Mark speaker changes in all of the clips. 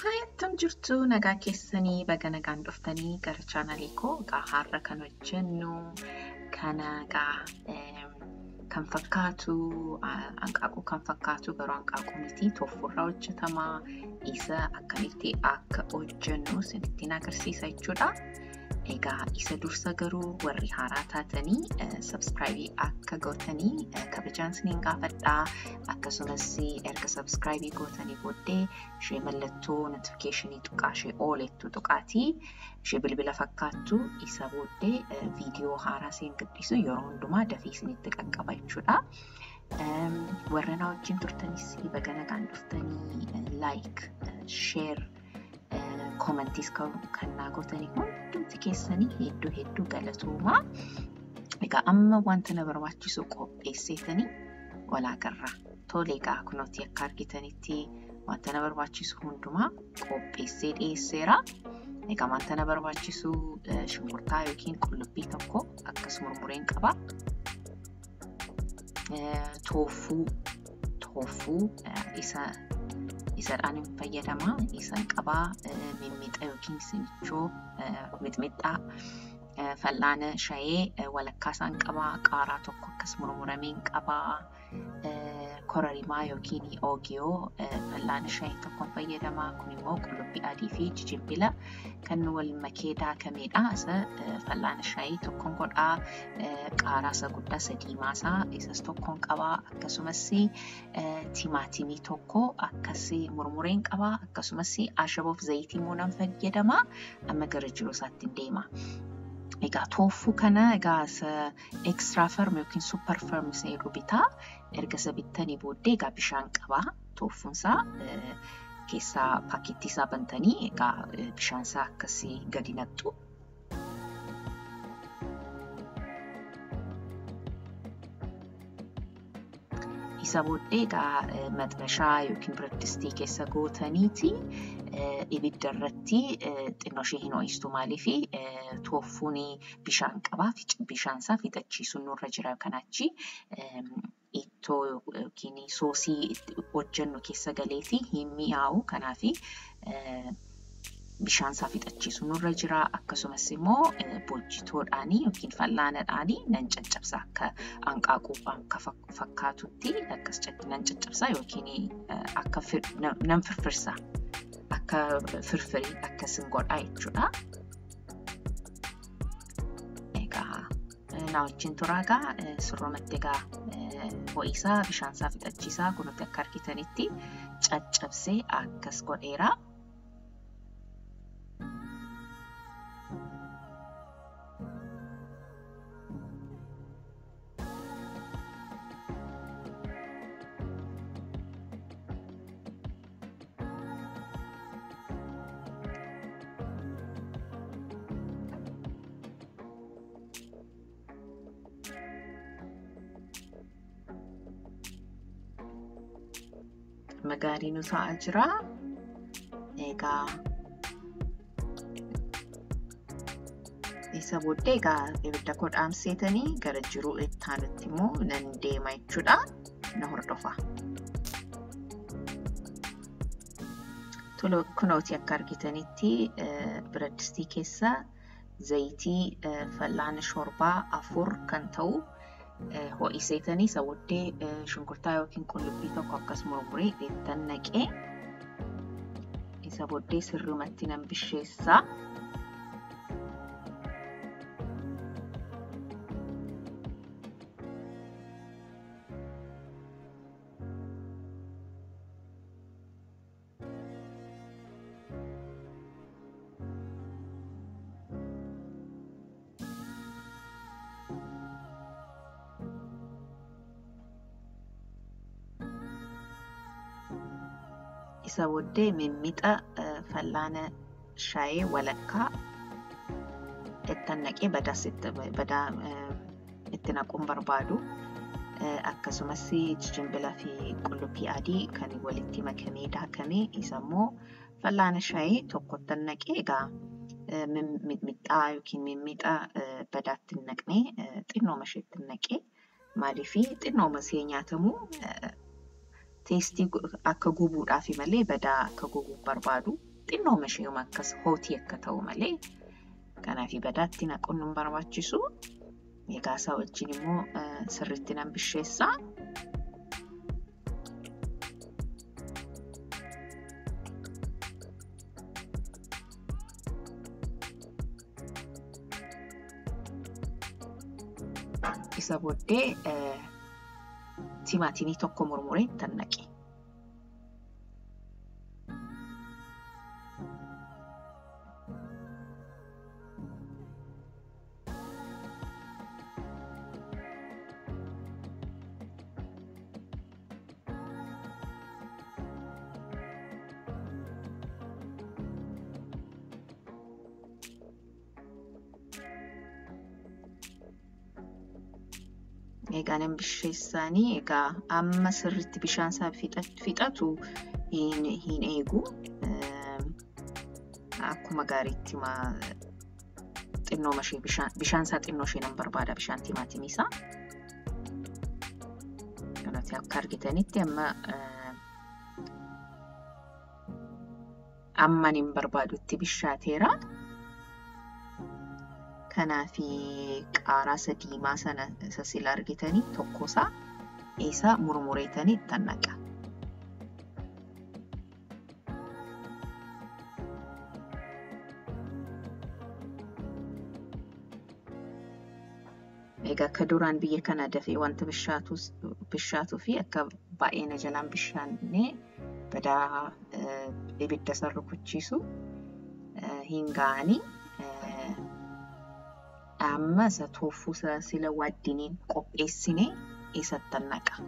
Speaker 1: Hi, akkam jirtu nagaa keessanii baga nagaan dhuftanii gara chaanalii koo egaa har'a kan hojjennu kana egaa kan fakkaatu hanqaaquu kan fakkaatu garuu hanqaaquu miti toofurraa hojjetama. Isa akkamitti akka hojjennu isinittiin agarsiisa jechuudha. Egaa isa dursa garuu warri haaraa taatanii sabskraayibii akka gootanii kabajaan isiniin gaafadhaa. Akkasumas erga sabskraayibii gootanii booddee ishee mallattoo notifikashinii tuqaa ishee oolettu tuqaatii ishee bilbila fakkaattu isa booddee viidiyoo haaraa isin gadhiisu yeroo hundumaa dafee isinitti qaqqaba jechuudha. Warra na wajjin turtanis baga nagaan dhuftanii laayik, sheer, koomentiis kan naa gootanii hundumti keessanii hedduu hedduu galatoomaa. Egaa amma wanta na barbaachisu qopheesseetanii walaagarra. Tole egaa kunooti akka argitanitti wanta na barbaachisu hundumaa qopheessee dhiyeesseera. Egaa wanta na barbaachisu shunkurtaa yookiin qullubbii tokko akkas murmureen qaba. Toofuu isadhaan hin fayyadama. Isan qabaa mimmixa yookiin sinichoo mixmixaa fal'aana shayee walakkaa isaan qabaa qaaraa tokko akkas murmurameen qabaa kororimaa yookiin oogiyoo fal'aana shayee tokkoon fayyadama. Kun immoo qullubbii adii fi jijibbila kan wal makee daakameedha. Isa fal'aana shayee tokkoon godhaa. Qaaraa isa guddaa isa diimaa isaa isas tokkoon qabaa. Akkasumas timaatimii tokko akkas murmureen qabaa. Akkasumas ashaboof zayitii immoo nan fayyadama. Amma gara jiruu isaatti deema. Egaa toofuu kana egaa isa extra firm yookiin super firm isa jedhu bitaa. Erga isa bittanii booddee egaa bishaan qabaa. Toofuun isaa keessaa paakettii isaa bantanii egaa bishaan isaa akkasii gadi naqxu. Isa booddee egaa maxxashaa yookiin biradistii keessa gootaniiti ibidda irratti xinnoo ishee hin ho'istu maaliif toofuun bishaan qabaa bishaan isaa fixachiisuun nurra jira kanaachi ittoo yookiin soosii hojjennu keessa galeeti hin mi'aawu kanaaf bishaan isaa fixachiisuun nurra jira. Akkasumas immoo boojjitoodhaan yookiin fal'aanadhaan nan caccabsa akka hanqaaquu akka fakkaatutti akkas nan caccabsa yookiin akka nan firfirsa akka firfirii akkasin godha jechuudha. Egaa na wajjin turaa egaa sirrumatti egaa ho'isaa bishaan isaa fixachiisaa kunuutti akka argitanitti caccabsee akkas godheera. Magaarii nu ta'aa jira. Egaa isa booddee egaa ibidda koo dhaamseetanii gara jiruu itti aanutti immoo nan deema jechuudha. Na hordofa. Kunooti akka argitanitti biradistii keessa zayitii fal'aana shorbaa 4 kan ta'u ho'iseetanii isa booddee shunkurtaa yookiin qullubbii tokko akkas murmuree ittan naqee isa booddee sirrumatti nan bisheessa. Isa booddee mimmixa fal'aana shayee walakkaa ittan naqee badaa itti naquun barbaadu. Akkasumas jijinbila fi qullubbii adii kan walitti makamee daakamee isa immoo fal'aana shayee tokkottan naqee egaa Mixmixaa yookiin mimmixa badaatti hin naqnee xinnooma isheetti hin naqee maaliifi xinnooma ishee nyaatamu teestii akka gubuudhaafi malee badaa akka gubuu barbaadu xinnooma ishee akkas hootii akka ta'u malee kanaafi badaatti naquun hin barbaachisu. Egaa isaa wajjin immoo sirriitti nan bisheessa. Isa booddee timaatimii tokko murmuree ittan naqe. Egaa nan bisheessaanii egaa amma sirriitti bishaan isaa fixatu hin eegu. Akkuma gaariitti xinnooma ishee bishaan isaa xinnoo ishee nan barbaada bishaan timaatimii isaa. Kanatti akka argitanitti amma amman hin barbaadutti bishaateera. Kanaafi qaaraa isa diimaa sana isa sila argitanii tokkosaa isa murmureetanii ittan naqa. Egaa akka duraan biyya kana dafee wanta bishaatuu fi akka baay'ee na jalaan bishaannee badaa ibidda isa rukuchiisu hin ga'anii. Amma isa toofuu sila waddiniin qopheessinee isattan naqa.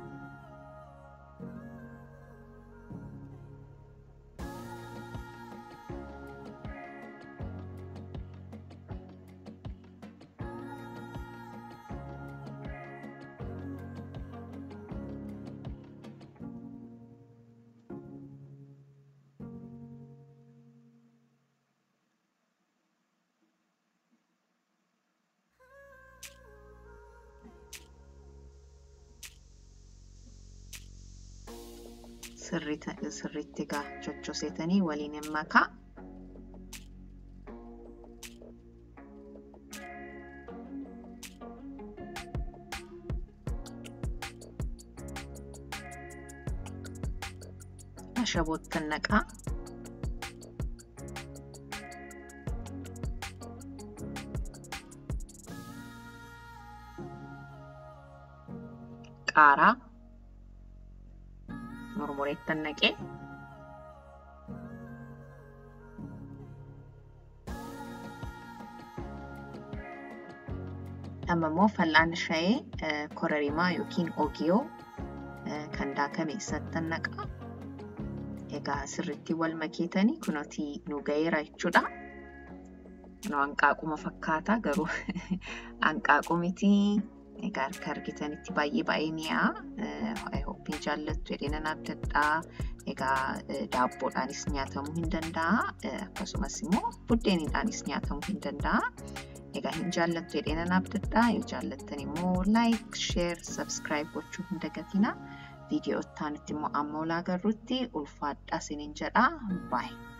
Speaker 1: Sirriitti egaa chochoseetanii waliin hin makaa. Ashaboottan naqaa. Qaaraa murmureettan naqee. Amma immoo fal'aana shayee kororimaa yookiin ogiyoo kan daakame isattan naqa. Egaa sirriitti wal makeetanii kunuuti nu ga'eera jechuudha. Nu hanqaaquma fakkaata garuu hanqaaqu miti. Egaa akka argitanitti baay'ee baay'ee mi'aa. I hope hin jaallattu jedhee nan abdadha. Egaa daabboodhaanis nyaatamuu hin danda'a. Akkasumas immoo buddeeniidhaanis nyaatamuu hin danda'a. Egaa hin jaallattu jedhee nan abdadha. Yoo jaallattan immoo like, share, subscribe gochuu hin dagatinaa. Viidiyoo itti aanutti immoo amma ol agarrutti ulfaadhaa isiniin jedha. Bye.